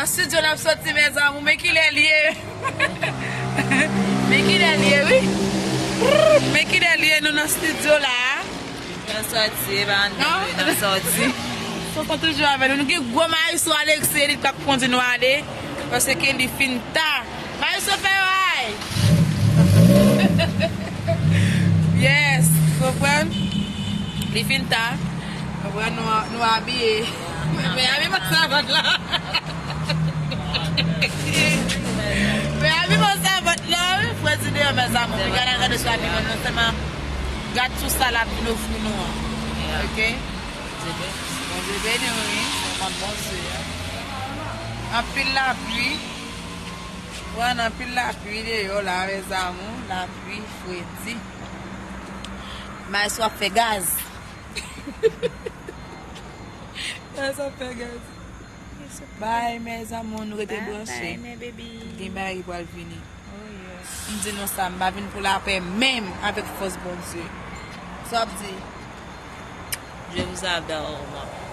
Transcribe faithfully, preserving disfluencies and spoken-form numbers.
Studio n ap soti, mes amours, men kilè l ye. Men kilè l ye, wi. Men kilè l ye, nou nan studio la. N ap soti, e pa ann menm, n ap soti. Sonson toujou avè nou. Nou gen gwo maestro Alexis, li k ap kondi nou ale. Paske li fin ta. Maestro Ferray! Yes, konprann? Li fin ta. Konprann, nou, nou abiye. Men abiman savant lan. Men abiman savant lan, wi. Fredi deyò, mes amours. Gade, gade sou abiman nou, sèlman gad sou sa l ap vin ofri nou an. Ok? Bondye beni, wi. Sèlman Bondye. Anpil lapli. Pran anpil lapli deyò la, mes amours. Lapli, fredi. Maestro ap fè gaz. Maestro ap fè gaz. Bye, mes amours, nou rete branche. Bye, mes baby. Gen bagay ki pral vini. Oh, yes. M di nou sa, m pa vin pou lapè menm avèk fòs Bondye. Sa w ap di? Je vous adore, maman.